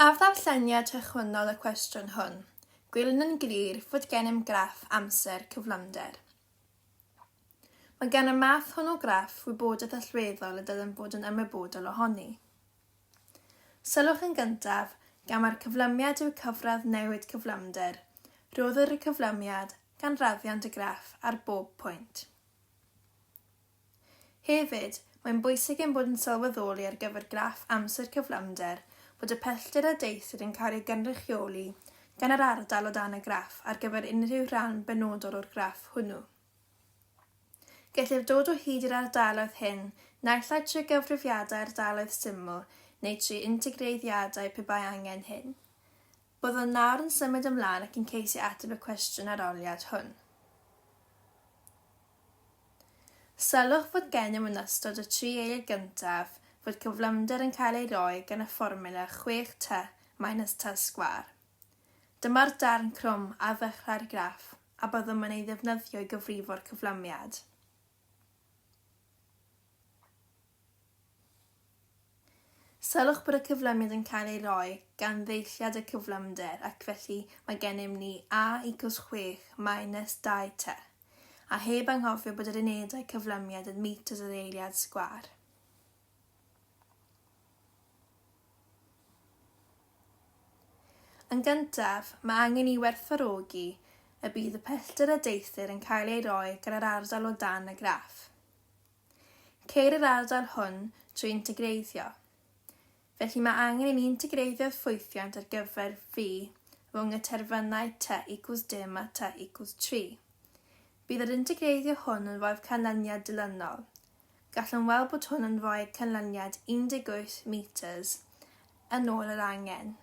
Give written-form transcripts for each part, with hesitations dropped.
Ar ddarlleniad cychwynnol y cwestiwn hwn, gwelwn yn glir fod gennym graff amser cyflymder. Mae gan y math hwn o graff wybodaeth allweddol y dylem fod yn ymwybodol ohoni. Sylwch yn gyntaf, gan mai'r cyflymiad yw cyfradd newid cyflymder, rhoddir y cyflymiad gan raddiant y graff ar bob pwynt. Hefyd, mae'n bwysig ein bod yn sylweddoli ar gyfer graff amser cyflymder fod y pellter a deithir yn cael ei gynrychioli gan yr ardal o dan y graff ar gyfer unrhyw rhan benodol o'r graff hwnnw. Gellir dod o hyd i'r ardaloedd hyn naill ai trwy gyfrifiadau ardaloedd syml neu trwy integreiddiadau pe bai angen hyn. Byddwn nawr yn symud ymlaen ac yn ceisio ateb y cwestiwn arholiad hwn. Sylwch fod gennym yn ystod y tri eiliad gyntaf fod cyflymder yn cael ei roi gan y fformiwla 6t minus t sgwâr. Dyma'r darn crwm ar ddechrau'r graff a byddwn yn ei ddefnyddio i gyfrifo'r cyflymiad. Sylwch bod y cyflymiad yn cael ei roi gan ddeilliad y cyflymder ac felly mae gennym ni A equals 6 minus 2T, a heb anghofio bod yr unedau cyflymiad yn meters yr eiliad sgwâr. Yn gyntaf, mae angen i werthfawrogi y bydd y pellter a deithir yn cael ei roi gan yr ardal o dan y graff. Ceir yr ardal hwn trwy integreiddio. Felly mae angen i ni integreiddio'r ffwythiant ar gyfer V rhwng y terfynau t equals dim a t equals 3. Bydd yr integreiddio hwn yn rhoi'r canlyniad dilynol. Gallwn weld bod hwn yn rhoi canlyniad 18 meters yn ôl yr angen.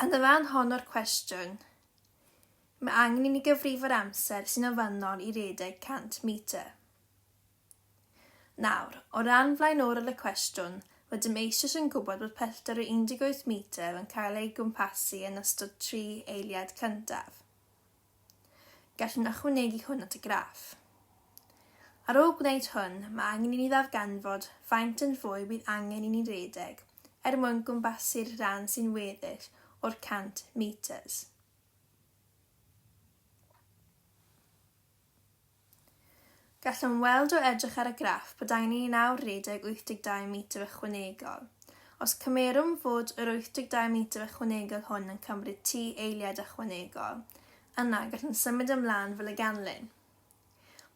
Yn y rhan hon o'r cwestiwn, mae angen i ni gyfrifo'r amser sy'n ofynnol i redeg 100 metr. Nawr, o ran flaenorol y cwestiwn, rydym eisoes yn gwybod bod pellter o 18 metr yn cael ei gwmpasu yn ystod tri eiliad cyntaf. Gallwn ychwanegu hwn at y graff. Ar ôl gwneud hwn, mae angen i ni ddarganfod faint yn fwy bydd angen i ni redeg er mwyn gwmpasu'r rhan sy'n weddill o'r 100 meters. Gallwn weld o edrych ar y graff bod angen i ni nawr redeg 82 metr ychwanegol. Os cymerwn fod yr 82 metr ychwanegol hwn yn cymryd T eiliad ychwanegol, yna gallwn symud ymlaen fel y ganlyn.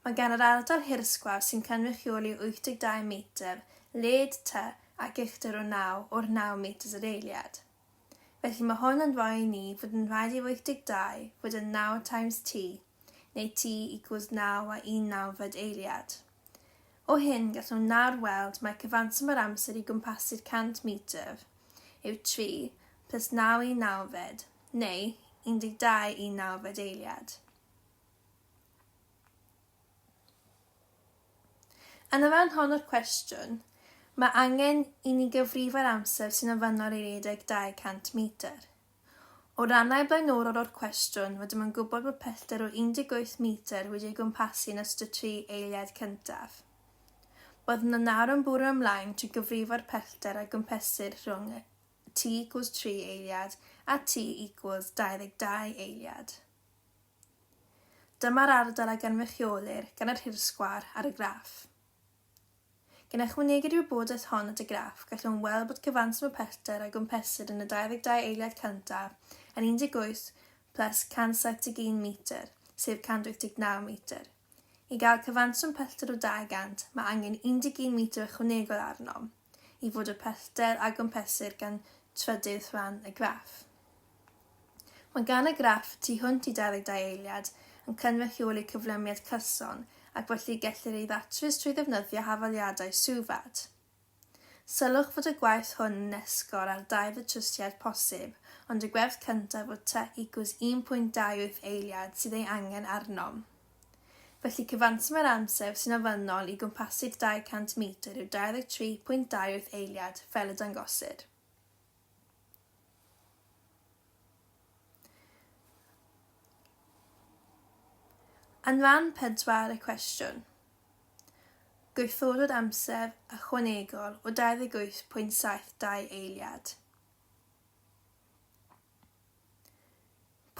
Mae gan yr ardal hirsgwar sy'n cynrychioli 82 metr led T ac uchder o 9 o'r 9 meters yr eiliad. Felly mae hwn yn rhoi i ni fod yn rhaid i 82 fod yn 9 times T, neu T equals 9 a un nawfed eiliad. O hyn, gallwn nawr weld mai cyfanswm yr amser i gwmpasu'r 100 metr yw 3 plus 9 un nawfed, neu 12 un nawfed eiliad. Yn y rhan hon o'r cwestiwn, mae angen i ni gyfrifo'r amser sy'n ofynnol i redeg 200 metr. O rannau blaenorol o'r cwestiwn, rydym yn gwybod bod pellter o 18 metr wedi ei gwmpasu yn ystod tri eiliad cyntaf. Byddwn yn nawr yn bwrw ymlaen trwy gyfrifo'r pellter a gwmpesir rhwng t equals 3 eiliad a t equals 22 eiliad. Dyma'r ardal a gynrychiolir gan yr hirsgwâr ar y graff. Gan ychwanegu'r wybodaeth hon at y graff, gallwn weld bod cyfanswm y pellter a gwmpesir yn y 22 eiliad cyntaf yn 18 plus 171 metr, sef 189 metr. I gael cyfanswm pellter o 200, mae angen 11 metr ychwanegol arnom i fod y pellter a gwmpesir gan trydydd rhan y graff. Mae gan y graff tu hwnt i 22 eiliad yn cynrychioli cyflymiad cyson ac felly gellir ei ddatrys trwy ddefnyddio hafaliadau SUVAT. Sylwch fod y gwaith hwn yn esgor ar dau ddatrysiad posib ond y gwerth cyntaf o T equals 1.28 eiliad sydd ei angen arnom. Felly cyfanswm yr amser sy'n ofynnol i gwmpasu'r 200 metr yw 23.28 eiliad fel y dangosir. Yn rhan pedwar y cwestiwn. Gwrthodwyd amser ychwanegol o 28.72 eiliad.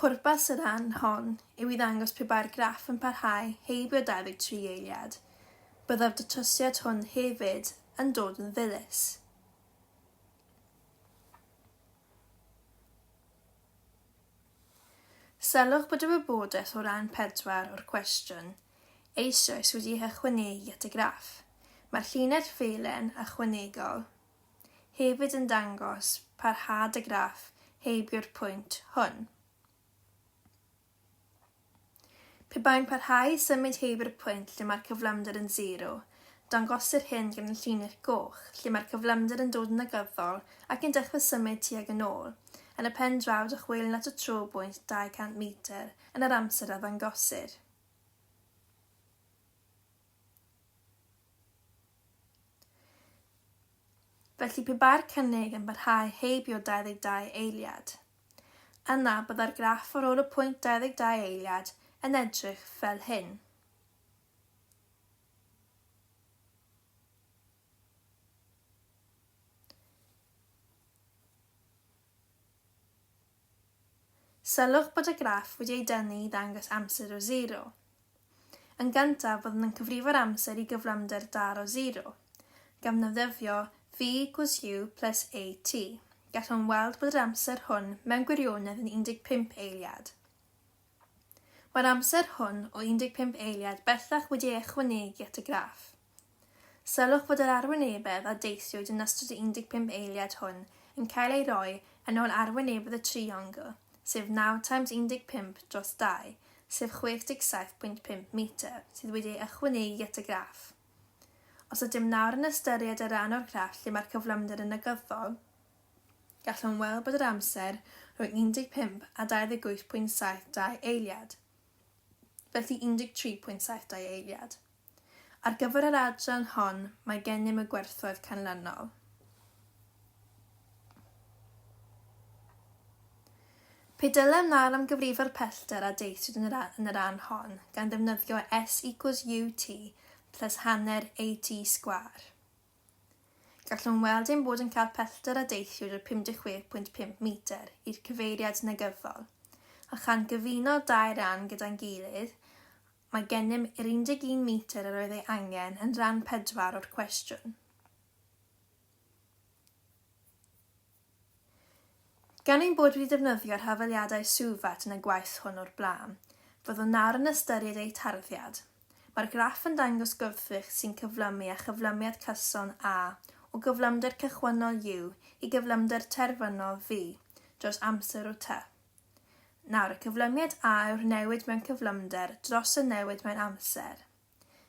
Pwrpas y rhan hon yw i ddangos pe bai'r graff yn parhau heibio 23 eiliad, byddai'r datrysiad hwn hefyd yn dod yn ddilys. Sylwch bod y wybodaeth o ran 4 o'r cwestiwn eisoes wedi ei hychwanegu at y graff. Mae'r llinell felen ychwanegol hefyd yn dangos parhad y graff heibio'r pwynt hwn. Pe bai'n parhau i symud heibio'r pwynt lle mae'r cyflymder yn sero, dangosir hyn gan y llinell goch, lle mae'r cyflymder yn dod yn negyddol ac yn dechrau symud tuag yn ôl, yn y pen draw dychwelwn at y trobwynt 200 metr yn yr amser a ddangosir. Felly pe bai'r cynnig yn parhau heibio 22 eiliad, yna byddai'r graff ar ôl y pwynt 22 eiliad yn edrych fel hyn. Sylwch bod y graff wedi ei dynnu i ddangos amser o sero. Yn gyntaf, byddwn yn cyfrifo'r amser i gyflymder daro sero, gan ddefnyddio v equals u plus at. Gallwn weld bod yr amser hwn mewn gwirionedd yn 15 eiliad. Mae'r amser hwn o 15 eiliad bellach wedi ei ychwanegu at y graff. Sylwch fod yr arwynebedd a deithiwyd yn ystod y 15 eiliad hwn yn cael ei roi yn ôl arwynebedd y triongl, sef 9 times 15 dros 2, sef 67.5 metr, sydd wedi ei ychwanegu at y graff. Os ydym nawr yn ystyried y rhan o'r graff lle mae'r cyflymder yn negyddol, gallwn weld bod yr amser rhwng 15 a 28.72 eiliad, felly 13.72 eiliad. Ar gyfer yr adran hon mae gennym y gwerthoedd canlynol. Pe dylem nawr am gyfrifo'r pellter a deithiwyd yn yr, yn y rhan hon gan ddefnyddio S equals UT plus hanner AT sgwâr. Gallwn weld ein bod yn cael pellter a deithiwyd o 56.5 metr i'r cyfeiriad negyddol, a chan gyfuno dau ran gyda'n gilydd, Mae gennym yr 11 metr yr oedd ei angen yn rhan 4 o'r cwestiwn. Gan ein bod wedi defnyddio'r hafaliadau SUVAT yn y gwaith hwn o'r blaen, fyddwn nawr yn ystyried eu tarddiad. Mae'r graff yn dangos gwrthrych sy'n cyflymu â chyflymiad cyson A o gyflymder cychwynnol U i gyflymder terfynol V dros amser o T. Nawr, y cyflymiad A yw'r newid mewn cyflymder dros y newid mewn amser,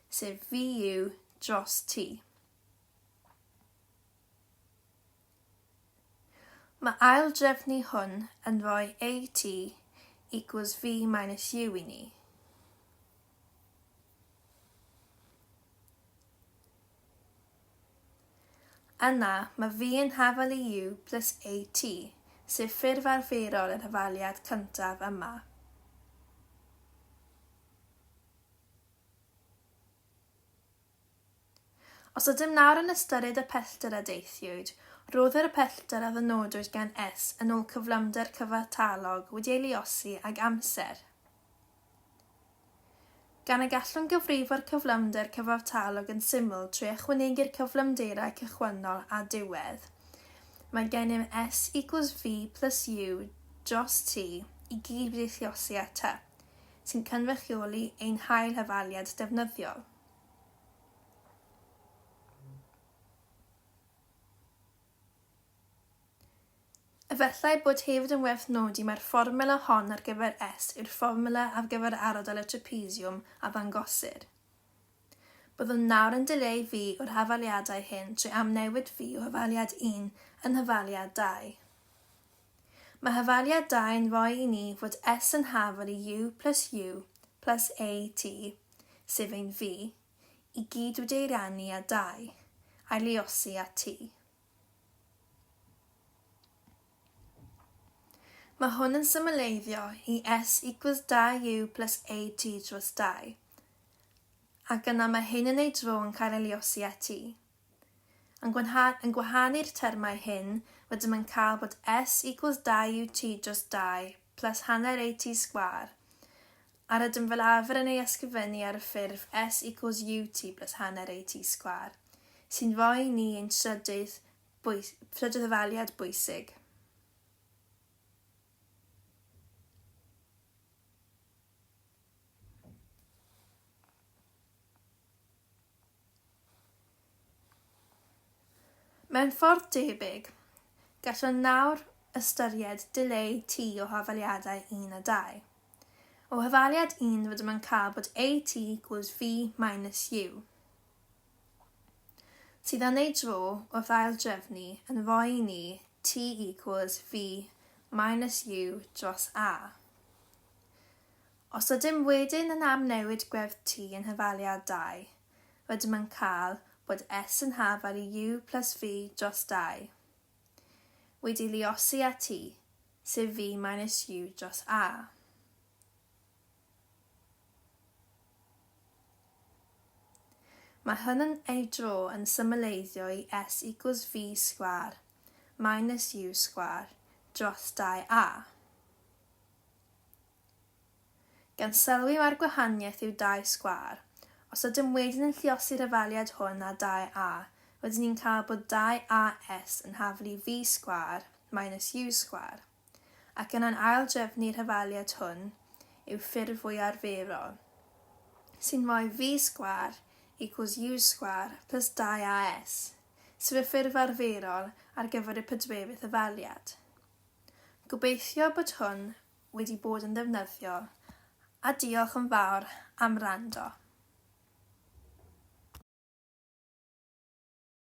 sef VU dros T. Mae ail-drefnu hwn yn rhoi AT equals V minus U i ni. Yna, mae V yn hafal i U plus AT, sef ffurf arferol yr hafaliad cyntaf yma. Os ydym nawr yn ystyried y pellter a deithiwyd, rhoddir y pellter a ddynodwyd gan S yn ôl cyflymder cyfartalog wedi ei luosi ag amser. Gan y gallwn gyfrifo'r cyflymder cyfartalog yn syml trwy ychwanegu'r cyflymderau cychwynnol a diwedd, mae gennym S equals V plus U dros T i gyd wedi lluosi â T, sy'n cynrychioli ein hail hafaliad defnyddiol. Efallai bod hefyd yn werth nodi mai'r fformiwla hon ar gyfer S yw'r fformiwla ar gyfer ardal y trapesiwm a ddangosir. Byddwn nawr yn dileu V o'r hafaliadau hyn trwy amnewid V o hafaliad 1 yn hafaliad 2. Mae hafaliad 2 yn rhoi i ni fod S yn hafal i U plus U plus A T, sef ein V, i gyd wedi ei rannu â 2, a'i luosi â T. Mae hwn yn symleiddio i S equals 2U plus AT dros 2. Ac yna mae hyn yn ei dro yn cael ei luosi â t. Yn yn gwahanu'r termau hyn, rydym yn cael bod S equals 2ut dros 2 plus hanner at sgwâr, a rydym fel arfer yn ei ysgrifennu ar y ffurf S equals ut plus hanner at sgwâr, sy'n rhoi i ni ein trydydd, trydydd hafaliad bwysig. Mewn ffordd debyg, gallwn nawr ystyried dileu T o hafaliadau 1 a 2. O hafaliad 1 rydym yn cael bod AT equals V minus U, sydd yn ei dro wrth aildrefnu yn rhoi i ni T equals V minus U dros A. Os ydym wedyn yn amnewid gwerth T yn hafaliad 2, rydym yn cael bod S yn hafal i U plus V dros 2, wedi luosi â T, sef V minus U dros A. Mae hwn yn ei dro yn symleiddio i S equals V sgwâr minus U sgwâr dros 2A. Gan sylwi mai'r gwahaniaeth yw 2 sgwâr, os ydym wedyn yn lluosi'r hafaliad hwn â 2a, rydyn ni'n cael bod 2as yn haflu v sgwâr minus u sgwâr, ac yna'n ail-drefnu'r hafaliad hwn i'w ffurf fwy arferol, sy'n rhoi v sgwâr equals u sgwâr plus 2as, sef y ffurf arferol ar gyfer y pedwerydd hafaliad. Gobeithio bod hwn wedi bod yn ddefnyddiol a diolch yn fawr am wrando.